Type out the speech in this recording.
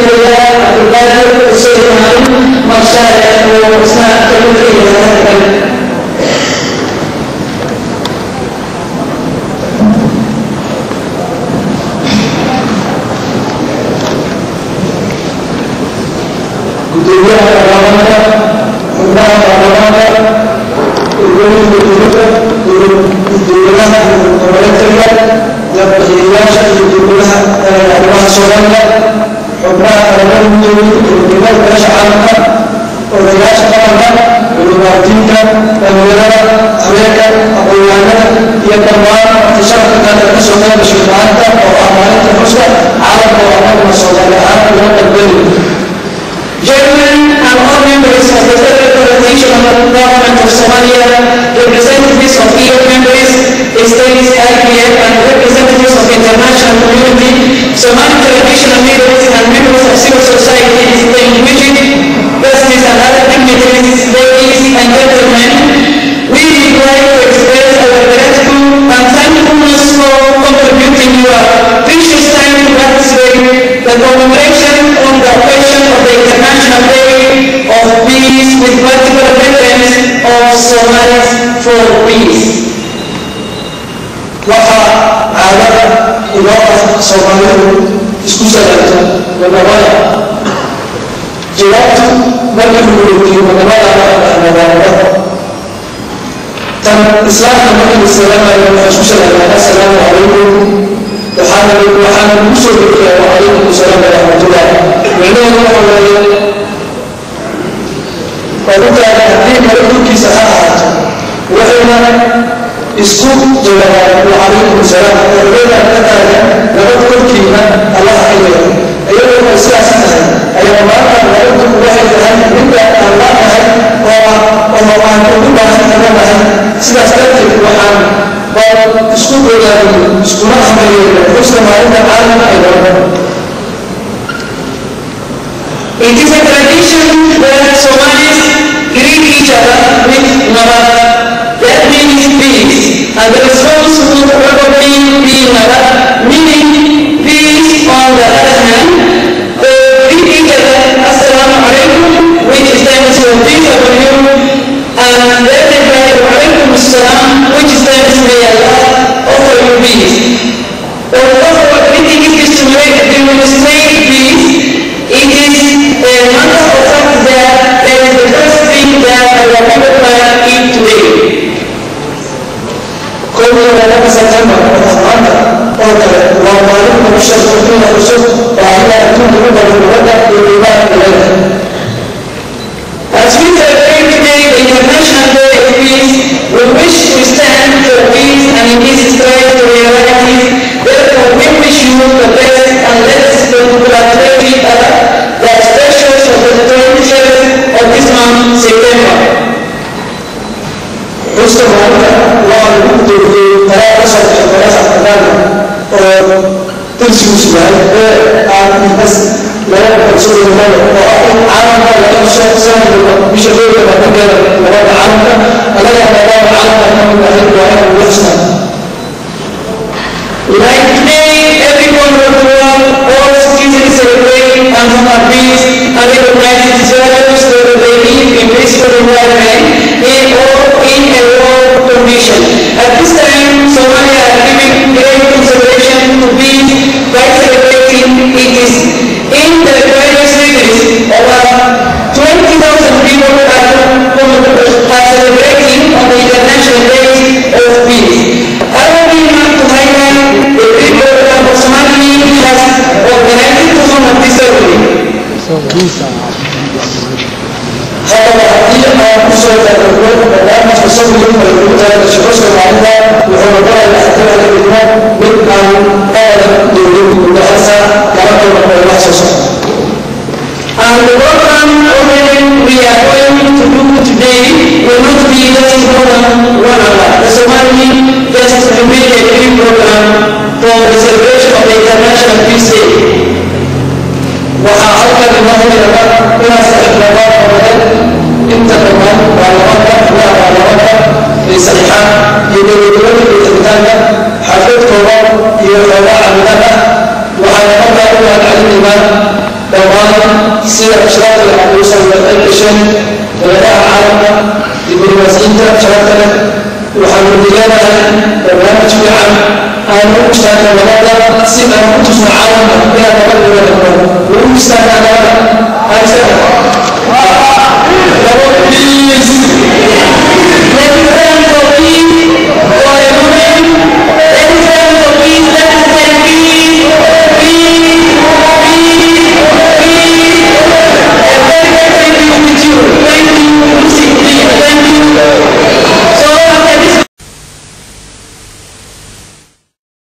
Yeerayaa Cabdulqaadir Xuseen Maalin Marshaale oo isna ka. Gudoomiyaha baarlamaanka, xubnaha baarlamaanka, gudoomiyaha dowladda, dowladaha goboleedka, deeqbixiyayaasha iyo dowladaha arrimaha Soomaaliya, xubnaha Qaramada Midoobay, dowladnimada beesha caalamka, odayaasha dhaqanka, culimaadiinta, dhalinyarada, haweenka, aqoon-yahanada iyo dhammaan marti sharafka kale ee kasoo qayb gashay maanta oo ah maalinta xuska caalamka oo annaguna Soomaali ahaan uga qaybgeli. Chairman and all members of the Federal Coalition Government of Somalia, representatives of EU members, states, IPF, and representatives of international community, Somali traditional leaders and members of civil society, distinguished guests and other dignitaries, ladies and gentlemen, we would like to express our gratitude and thankfulness for contributing your precious time to participate the commemoration on the occasion of the International Day of Peace, with particular reference of Somalis for Peace. Waxaa caadada inoo ah Soomaalidu isku salaamto wadamada. Jawaabtu markii lagu weydiiyo wadamada nadaamada tan Islaamka, markii la salaamayo waxaa isku salaamaan "Assalaamu calaykum", waxaana lagu soo dejiyaa "Wacalaykum asalaam waraxmatullah". Micnaheedu waxa weeye waad ogtahay, haddii kale korkiisa ha ahaato, waxayna isku jawaabaan "Wacalaykum asalaam" oo ogeydaan ka taagan nabad korkiina Allaha ka yeelo. Iyadoo ay sidaas tahay ayaa maanta nabaddu waxay tahay midda aan leenahay oo aan ugu baahan taganahay. Sidaas darteed waxaan bal isku bogaadino iskuna hambalyeeyno xuska maalinta caalamka ee nabadda. It is a tradition that Somalis greet each other with "Nabad". That means peace. And the response would probably be "Nabad", meaning peace. On the other hand, they greet each other "Assalamu alaikum", which stands for peace upon you. And then they reply "Alaikum assalam", which stands may Allah offer you peace. Although our greeting is to demonstrate peace, it is a matter of fact that that is the first thing that our people can eat today. 21-ka Sebtembar oo ah maanta oo kale waa maalin lagu sheego in la xuso baahida adduunka u qabo nabadda iyo qiimaha ay leedahay. As we celebrate today the International Day of Peace, we wish to stand for peace and in this strive to realize it. Therefore, we wish you the best and let's congratulate each other the specials of the 21st of this month, September. Xuska maalinta waxaa lagu gudoomiyey qaraar ka soo baxay Golaha Ammaanka oo tirsigiisu yahay A R E S 232, oo ah in caalamka laga xuso sanad walba bisha 21-keeda nabadda caalamka. Annaga maadaama caalamka ka mid ahay, waa in lagu xusnaa. Like today, every corner of the world, all citizens celebrate and honor peace and recognize its values so that they live in peaceful environment in a world condition. At this time, Somalia are giving great consideration to peace by celebrating it is in the various cities. Over 20,000 people are celebrating on the International Day of Peace. I would like to highlight the great program of Somali has organized to honor this ceremony. Haddaba haddii aan ku soo daadegno barnaamijka sawirka ay ugu talagashay xuska maalinta, wuxuu noqonayaa, haddii aan ka dhigno, mid aan ka wadan dowlad muddo hal saac laba toban oo wax soo socda. And the program already we are going to do today will not be just more than one hour. The Somali just to make a brief program for the celebration of the International Peace Day. Waxaa halkan inoo helaynaa inaan saxiixnaa nabadeed inta dhammaan baarlamaanka, xubnaha baarlamaanka ay saxiixaan, iyo dowladnimada iyo rabitaanka xaflad kooban iyo xoogaa camidan ah. Waxaana markaa u mahadcelinaynaa Dhammaan sida sharafta leh aad ugu soo wada qayb gasheen, dowladaha caalamka, diblomaasiyiinta sharafta leh, waxaanu leenahay barnaamij fiican aan u istaagno nabadda, si aan u tusno caalamka inaan nabad uga dhaqmo. Ugu istaagnaa nabadda aan istaagna.